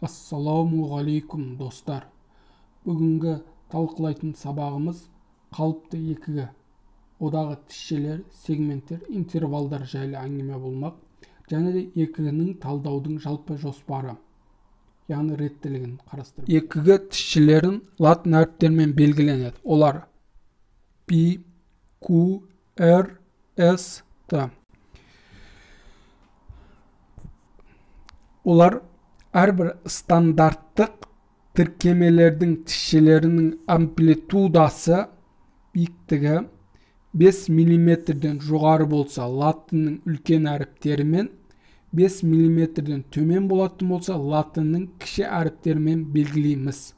Ассалаумағалейкум, достар! Бүгінгі талқылайтын сабағымыз қалыпты ЕКГ. Одағы тісшелер, сегменттер, интервалдар жайлы әңгіме болмақ. Және де ЕКГ-нің талдаудың жалпы жоспары, яғни реттілігін қарастырып. ЕКГ тісшелерін латын әріптерімен белгіленеді. Олар P, Q, R, S, T. Олар әрбір стандарттық тіркемелердің тісшелерінің амплитудасы биіктігі 5 мм-ден жоғары болса, латынның үлкен әріптерімен, 5 мм-ден төмен болатын болса, латынның кіші әріптерімен белгілейміз.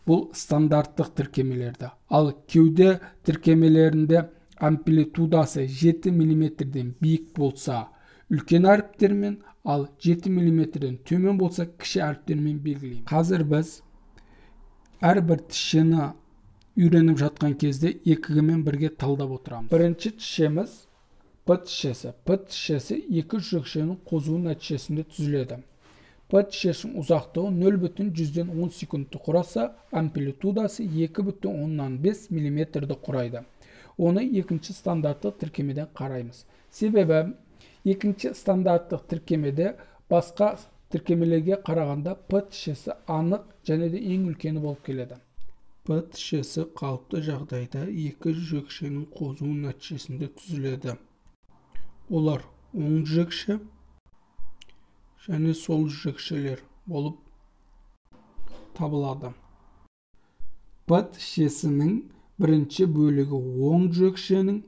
Бұл стандарттық тіркемелерді. Ал кеуде тіркемелерінде амплитудасы 7 мм-ден биік болса, үлкен әріптермен, ал 7 мм-ден төмен болса, кіші әріптермен белгілейміз. Қазір біз әрбір тісшені үйреніп жатқан кезде ЕКГ-мен бірге талдап отырамыз. Бірінші тісшеміз П тісшесі. П тісшесі екі жүрекшенің қозуы нәтижесінде түзіледі. П тісшесінің ұзақтығы 0,1 секундты құраса, амплитудасы 2,5 мм-ді құрайды. Оны екінші стандарттық тіркемеден қараймыз. Себебі екінші стандарттық тіркемеде басқа тіркемелерге қарағанда П тісшесі анық және де ең үлкені болып келеді. П тісшесі қалыпты жағдайда екі жүрекшенің қозуы нәтижесінде түзіледі. Олар оң жүрекше және сол жүрекшелер болып табылады. П тісшесінің бірінші бөлігі оң жүрекшенің,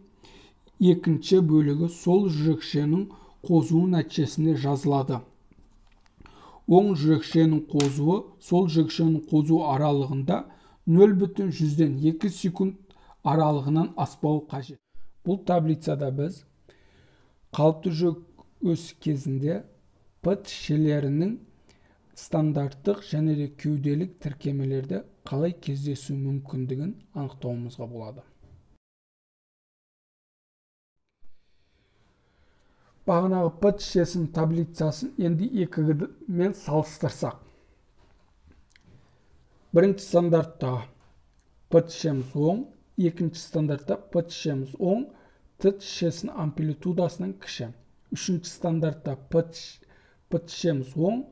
екінші бөлігі сол жүрекшенің қозуы нәтижесінде жазылады. Оң жүрекшенің қозуы сол жүрекшенің қозуы аралығында 0,2 секунд аралығынан аспауы қажет. Бұл таблицада біз қалыпты жүрек өсі кезінде П тісшелерінің стандарттық және де кеуделік тіркемелерді қалай кездесу мүмкіндігін анықтауымызға болады. Бағанағы П тісшесінің таблицасын енді ЕКГ-мен салыстырсақ. Бірінші стандартта П тісшеміз оң, екінші стандартта П тісшеміз оң, Т тісшесінің амплитудасынан кіші. Үшінші стандартта П тісшеміз оң,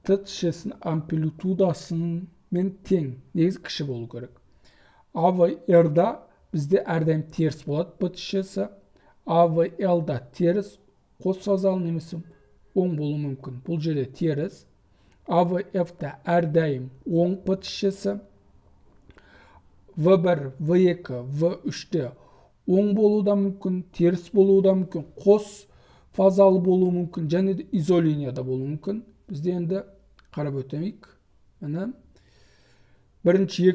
Т тісшесінің амплитудасымен тең, негізі кіші болу керек. АВР-да бізде әрдайым теріс болады П тісшесі. АВЛ-да теріс, қос фазалы немесе оң болуы мүмкін. Бұл жерде теріс. АВФ-та әрдайым оң П тісшесі. В1, В2, В3-те оң болуы да мүмкін, теріс болуы да мүмкін, қос фазалы болуы мүмкін, және де изолинияда болуы мүмкін. Бізде енді қарап өтейік. Міне бірінші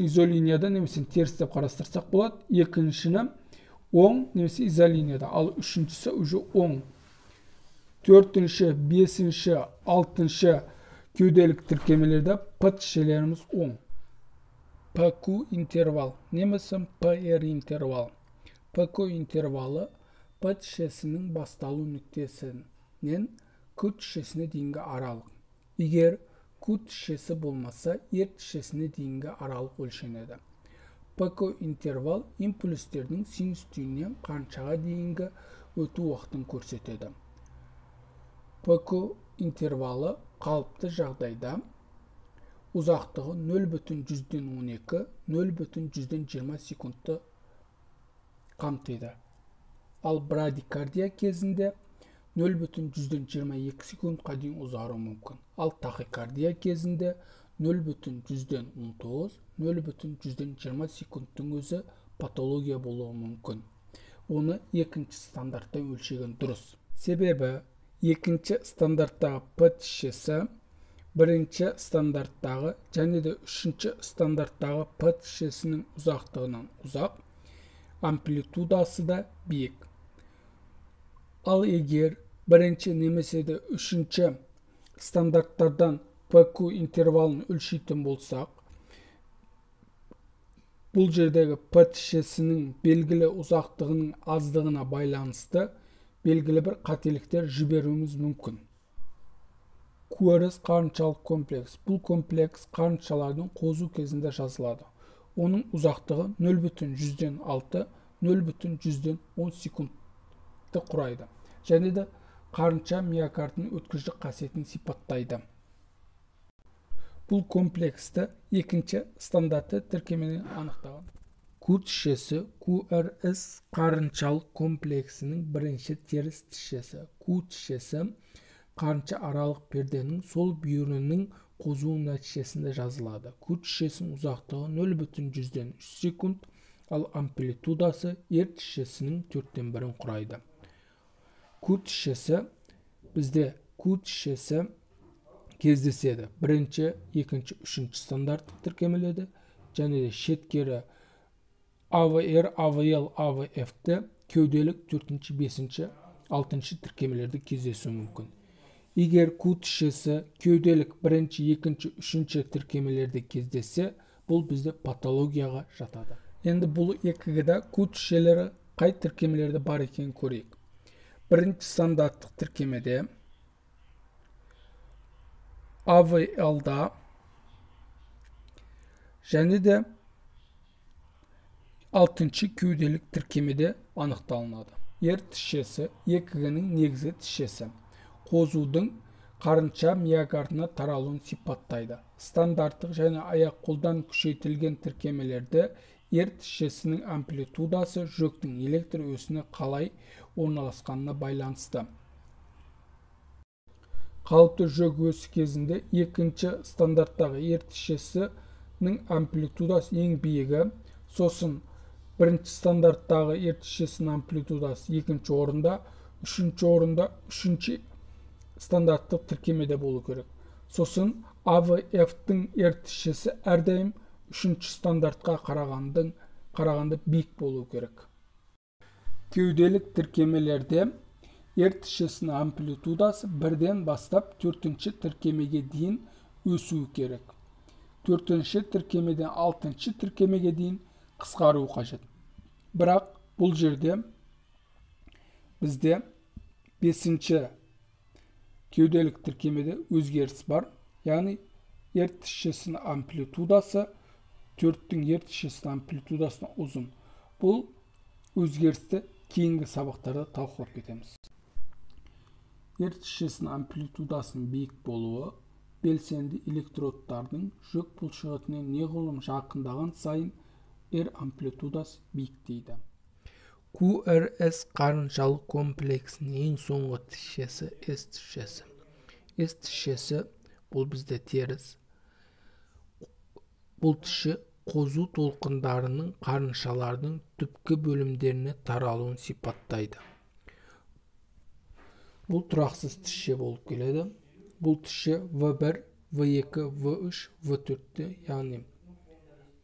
изолинияда немесе теріс деп қарастырсақ болады, екіншіні оң немесе изолинияда, ал үшіншісі уже оң. Төртінші, бесінші, алтыншы кеуделік тіркемелерде П тісшелеріміз оң. ПQ интервал немесе ПР интервал. ПQ интервалы П тісшесінің басталу нүктесінен Q тісшесіне дейінгі аралық. Егер Q тісшесі болмаса, R тісшесіне дейінгі аралық өлшенеді. ПQ интервал импульстердің синус түйінінен қаншаға дейінгі өту уақытын көрсетеді. ПQ интервалы қалыпты жағдайда ұзақтығы 0,12-0,20 секундты қамтиды. Ал брадикардия кезінде 0,22 секундқа дейін ұзаруы мүмкін. Ал тахикардия кезінде 0,19-0,20 секундтың өзі патология болуы мүмкін. Оны екінші стандартта өлшеген дұрыс. Себебі екінші стандарттағы П тісшесі бірінші стандарттағы және де үшінші стандарттағы П тісшесінің ұзақтығынан ұзақ, амплитудасы да биік. Ал егер бірінші немесе де үшінші стандарттардан ПQ интервалын өлшейтін болсақ, бұл жердегі П тісшесінің белгілі ұзақтығының аздығына байланысты белгілі бір қателіктер жіберуіміз мүмкін. QRS қарыншалық комплекс. Бұл комплекс қарыншалардың қозу кезінде жазылады. Оның ұзақтығы 0,6-0,10 секундты құрайды. Және де қарынша миокардының өткізгіш қасиетін сипаттайды. Бұл комплексті екінші стандартты тіркеменен анықтаған. Q тісшесі QRS қарыншалық комплексінің бірінші теріс тісшесі. Q тісшесі қарынша аралық перденің сол бүйірінің қозуы нәтижесінде жазылады. Q тісшесінің ұзақтығы 0,3 секунд, ал амплитудасы R тісшесінің 1/4-ін құрайды. Q тісшесі бізде Q тісшесі кездеседі. Бірінші, екінші, үшінші стандарттық тіркемелерде және де шеткері АВР, АВЛ, АВФ-ті кеуделік 4-ші, 5-ші, 6-шы тіркемелерде кездесуі мүмкін. Егер Q тісшесі кеуделік бірінші, екінші, үшінші тіркемелерде кездессе, бұл бізде патологияға жатады. Енді бұл ЕКГ-да Q тісшелері қай тіркемелерде бар екенін көрейік. Бірінші стандарттық тіркемеде АВЛ-да және де 6-шы кеуделік тіркемеде анықталынады. R тісшесі ЕКГ-нің негізгі тісшесі. Қозудың қарынша миокардына таралуын сипаттайды. Стандарттық және аяқ-қолдан күшейтілген тіркемелерде R тісшесінің амплитудасы жүректің электр өсіне қалай орналасқанына байланысты. Қалыпты жүрек өсі кезінде екінші стандарттағы R тісшесінің амплитудасы ең биігі, сосын бірінші стандарттағы R тісшесінің амплитудасы екінші орында, үшінші орында, үшінші стандарттық тіркемеде болу керек. Сосын АВФ-тің R тісшесі әрдайым үшінші стандартқа қарағанда биік болу керек. Кеуделік тіркемелерде R тісшесінің амплитудасы бірден бастап төртінші тіркемеге дейін өсуі керек. Төртінші тіркемеден алтыншы тіркемеге дейін қысқаруы қажет. Бірақ бұл жерде бізде бесінші кеуделік тіркемеде өзгеріс бар. Яғни R тісшесінің амплитудасы 4-тің R тісшесінің амплитудасынан ұзын. Бұл өзгерісті кейінгі сабақтарда талқылап кетеміз. R тісшесінің амплитудасының биік болуы белсенді электродтардың жүрек бұлшықетіне неғұрлым жақындаған сайын R амплитудасы биіктейді. QRS қарыншалық комплексінің ең соңғы тісшесі S тісшесі. S тісшесі бұл бізде теріс. Бұл тісше қозу толқындарының қарыншалардың түпкі бөлімдеріне таралуын сипаттайды. Бұл тұрақсыз тісше болып келеді. Бұл тісше V1, V2, V3, V4-те, яғни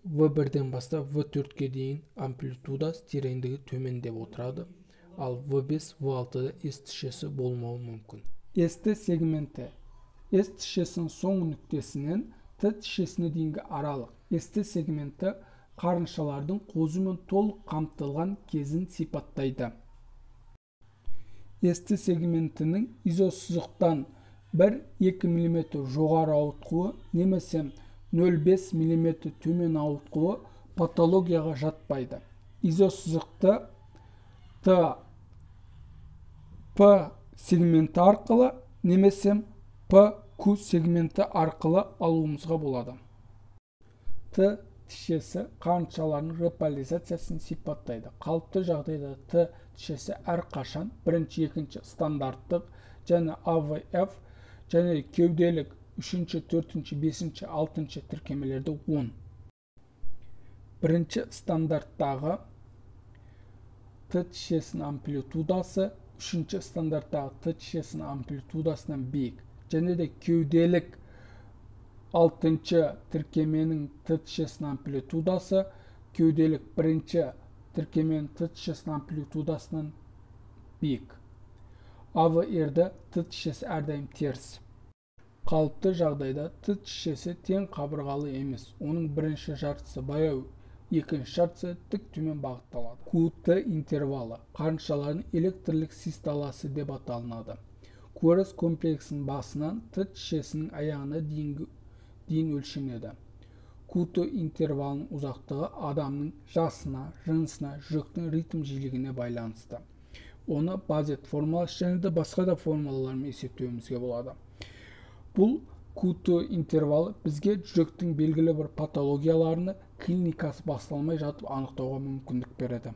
V1-ден бастап V4-ке дейін амплитудасы тереңдігі төмендеп отырады, ал V5, V6-да S тісшесі болмауы мүмкін. ST сегменті. S тісшесінің соңғы нүктесінен Т тісшесіне дейінгі аралық. ST сегменті қарыншалардың қозумен толық қамтылған кезін сипаттайды. ST сегментінің изосызықтан 1-2 мм жоғары ауытқуы немесе 0,5 мм төмен ауытқуы патологияға жатпайды. Изосызықты Т П сегменті арқылы немесе П Q сегменті арқылы алуымызға болады. Т тісшесі қарыншаларының реполяризациясын сипаттайды. Қалыпты жағдайда Т тісшесі әрқашан бірінші, екінші стандарттық және АВФ және кеуделік 3-ші, 4-ші, 5-ші, 6-шы тіркемелерде 10. Бірінші стандарттағы Т тісшесінің амплитудасы 3-ші стандарттағы Т тісшесінің амплитудасынан биік. Және де кеуделік 6-шы тіркеменің Т тісшесінің амплитудасы кеуделік 1-ші тіркеменің Т тісшесінің амплитудасынан биік. АВР-ді Т тісшесі әрдайым теріс. Қалыпты жағдайда Т тісшесі тең қабырғалы емес. Оның бірінші жартысы баяу, екінші жартысы тік төмен бағытталады. QT интервалы қарыншалардың электрлік систоласы деп аталынады. QRS комплексінің басынан Т тісшесінің аяғына дейін өлшенеді. QT интервалының ұзақтығы адамның жасына, жынысына, жүректің ритм жиілігіне байланысты. Оны Базет формуласы және де басқа да формулалармен есептеуімізге болады. Бұл QT интервалы бізге жүректің белгілі бір патологияларыны клиникасы басталмай жатып анықтауға мүмкіндік береді.